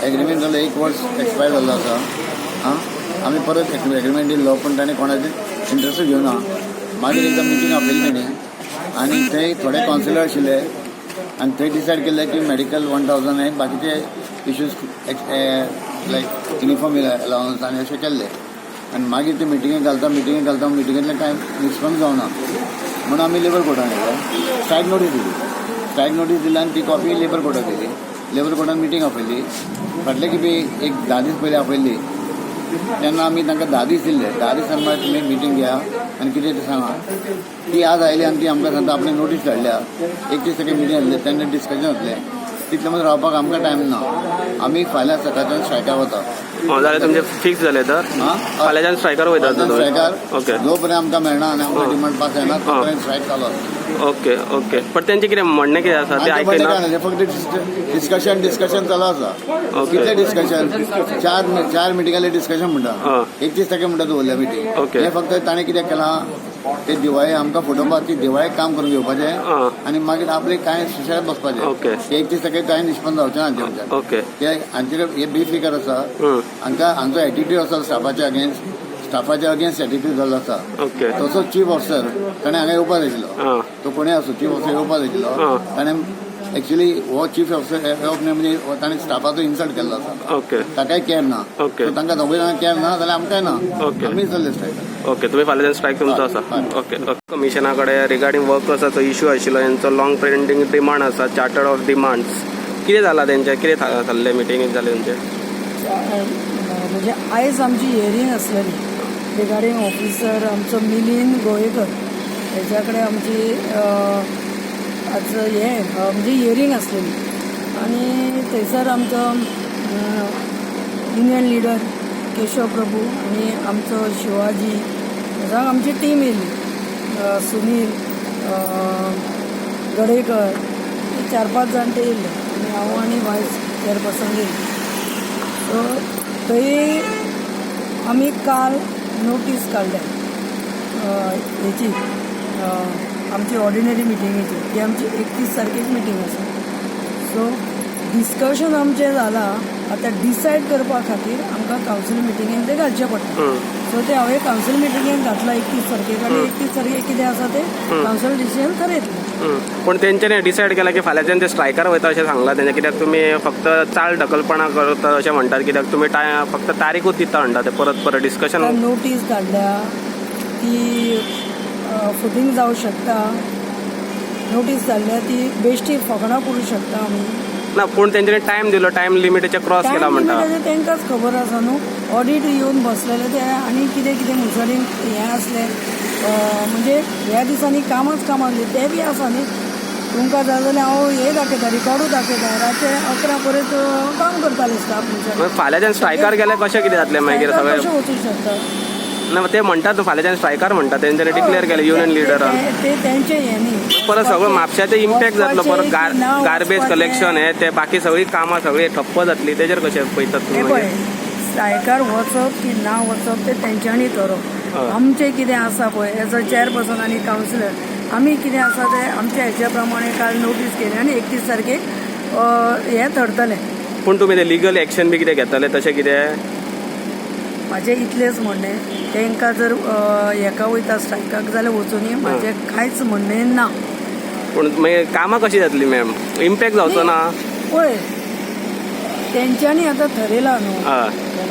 Agreement जालो एक वर्स एक्सपायर जाल्लो आसा. आं, आमी परत एग्रीमेंट दिल्लो, पूण ताणें कोणाचें इंट्रस्टूच घेवना. मागीर एकदां मिटींग आपयली तेणी आनी थंय थोडे कावन्सिलर आशिल्ले आनी थंय डिसायड केल्लें की मेडिकल 1000 आनी बाकीचे इश्यूज लायक युनिफॉर्म अलावन्स आनी अशें केल्ले. आनी मागीर ते मिटिंगेक घालता, मिटिंगेक घालता, मिटिंगेंतल्यान कांय रिस्पॉन्स जावना म्हणून आमी लेबर कोर्टान येयले, स्ट्रायक नोटीस दिली. स्ट्रायक नोटीस दिली आनी ती कॉपी लेबर कोर्टाक दिली. लेबर कोर्टान मिटींग आपयली. फाटले खेपे एक 10 दीस पयलीं आपयल्ली तेन्ना आमी तांकां 10 दीस दिल्ले. 10 दिसान म्हळ्यार तुमी मिटींग घेया आनी कितें तें सांगा. ती आज आयली आनी ती आमकां सांगता, आपणे नोटीस धाडल्या, 31 तारखेर मिटींग जातलें, तेन्ना डिस्कशन जातलें. तितले मदीं रावपाक आमकां टायम ना. आमी फाल्यां सकाळच्यान स्ट्रायकार वता. जाल्यार तुमचे फिक्स जाले तर? आं. फाल्यांच्यान स्ट्रायकार वयता तुमी? स्ट्रायकार. ओके. जो पर्यंत आमकां मेळना आनी आमकां डिमांड पास जायना, तो पर्यंत स्ट्रायक चालू आसता. ओके ओके बट तेंचें कितें म्हणणें कितें आसा तें आमचें म्हणणें आयकना? काय ना, फक्त डिस्कशन डिस्कशन चालू आसा. कितलें डिस्कशन? चार चार मिटिंगांनी डिस्कशन म्हणटा. 31 तारखे म्हणटा दवरल्या मिटींग. हें फक्त ताणें कितें केलां, ते दिवाळी आमकां फटोवपाक, ती दिवाळेक काम करून घेवपाचें आनी मागीर आपले कांय सुशेगाद बसपाचें. ते 31 तारखेर कांय निष्पन्न जावचें ना हांचे कडच्यान. ते हांचे हे बेफिकर आसा. हांकां हांचो एटिट्यूड आसा स्टाफाच्या अगेन्स्ट, स्टाफाच्या अगेन्स्ट एटिट्यूड जाल्लो आसा. तसोच चीफ ऑफिसर, ताणें हांगा येवपाक जाय आशिल्लो. तो कोणूय आसूं, चीफ ऑफिसर येवपाक जाय आशिल्लो. ताणें एक्चुली हो चीफ ऑफिसर येवप न्हय, म्हणजे हो ताणें स्टाफाचो इन्सल्ट केल्लो आसा. ताकाय केअर ना. So तांकां दोगूय जाणांक केअर ना जाल्यार आमकांय ना. आमी चल्ले स्ट्रायकार. ओके, तुमी फाल्यांच्यान स्ट्रायक तुमचो आसा. हय. ओके ओके कमिशना कडेन रिगार्डिंग वर्कर्साचो इशू आशिल्लो, हेंचो लॉंग पेंडींग डिमांड आसा, चार्टर ऑफ डिमांड्स. कितें जाला तेंचें? कितें थारलें मिटिंगेक जालें तुमचें? म्हणजे आयज आमची हियरींग आसलेली रिगार्डींग ऑफिसर आमचो मिलिंद गोवेकर, हेच्या कडेन आमची आज हें म्हणजे हियरींग आसलेली आनी थंयसर आमचो युनियन लिडर केशव प्रभू आनी आमचो शिवाजी हेजाक आमची टीम येयली, सुनील गडेकर, हे चार पांच जाण ते येयल्ले आनी हांव आनी वायस चेअरपर्सन येयली. सो थंय आमी काल नोटीस काडल्या हेची, आमची ऑर्डिनरी मिटिंगेची. ती आमची 31 तारखेक मिटींग आसा. सो डिस्कशन आमचें जालां, आतां डिसायड करपा खातीर आमकां कावन्सील मिटिंगेन तें घालचें पडटा. सो ते हांवें कावन्सील मिटिंगेन घातलां 31 तारखेक आनी 31 तारखेक कितें आसा तें कावन्सील डिसिजन थरयतलें. पूण तेंच्यांनी डिसायड केलां की फाल्यांच्यान ते स्ट्रायकार वयता अशें सांगलां तेंच्या. कित्याक तुमी फक्त चाल ढकलपणा करता अशें म्हणटात? कित्याक तुमी टाय फक्त तारीखूच दिता म्हणटा ते परत परत डिस्कशन. आतां नोटीस धाडल्या ती फुटींग जावं शकता. नोटीस धाडल्या ती बेश्टी फकणां करूं शकता आमी? ना, पूण तेंच्यांनी टायम दिलो, टायम लिमिटेचे क्रॉस केला टायम म्हणटा. लिमिटाचें तांकांच खबर आसा न्हू. ऑडीट येवन बसलेले ते आनी कितें कितें मुसडीन हें आसलें, म्हणजे ह्या दिसांनी कामाच कामां आसलीं. तें बी आसा न्ही. तुमकां जाय जाल्यार हांव हें दाखयता, रिकॉर्डूय दाखयता. रातचे 11 पर्यंत काम करताले स्टाफ मुसडीन. मागीर फाल्यांच्यान स्ट्रायकार गेल्यार कशें कितें जातलें मागीर सगळें? कशें वचूंक शकता? ना, ते म्हणटात न्हू, फाल्यांच्यान स्ट्रायकार म्हणटा, तेंच्यांनी डिक्लेअर केलें युनियन लिडरान. ते तेंचे हें न्ही. परत सगळं म्हापशाचें इम्पॅक्ट जातलो परत. गार्बेज कलेक्शन हे ते बाकी सगळीं कामां सगळीं ठप्प जातली. तेजेर कशें पळयतात हें तुमी पळय, मागीर? स्ट्रायकार वचप की ना वचप तें तेंच्यांनी थरोवप. आमचें कितें आसा पळय, एज अ चेअरपर्सन आनी कावन्सिलर आमी कितें आसा तें आमच्या हेच्या प्रमाणे काल नोटीस केली आनी 31 तारखेक हें थरतलें. पूण तुमी ते लिगल एक्शन बी कितें घेतले तशें कितें? म्हाजें इतलेंच म्हणणें, तांकां जर हेका वयता स्ट्रायकाक जाल्यार वचुनी, म्हाजें कांयच म्हणणें ना. पूण मागीर कामां कशीं जातली मॅम? इम्पॅक्ट जावचो ना? पळय, तेंच्यांनी आतां थरयलां न्हू.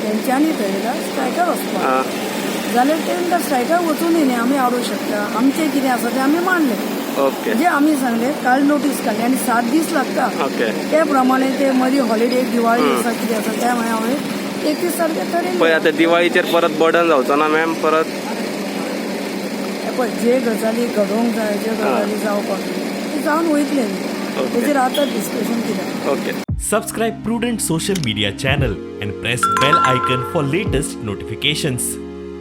तेंच्यांनी थरयलां स्ट्रायकार वचपाक जाल्यार तांकां स्ट्रायकार वचुनी न्ही आमी आडोवंक शकता? आमचें कितें आसा तें आमी मांडलें. म्हणजे आमी सांगलें, काल नोटीस काडली आनी 7 दीस लागता. त्या प्रमाणे ते मदीं हॉलिडे, दिवाळी आसा, कितें आसा, त्या प्रमाणे हांवें 31 तारखेर पळय, थरयलें. आतां दिवाळीचेर परत बर्डन जावचो ना मॅम परत? हे पळय, जे गजाली घडोवंक जाय, ज्यो गजाली जावपाक जाय, ते जावन वयतले न्ही. तेजेर आतां डिस्कशन कित्याक? Okay. Subscribe Prudent Social Media channel and press bell icon for latest notifications.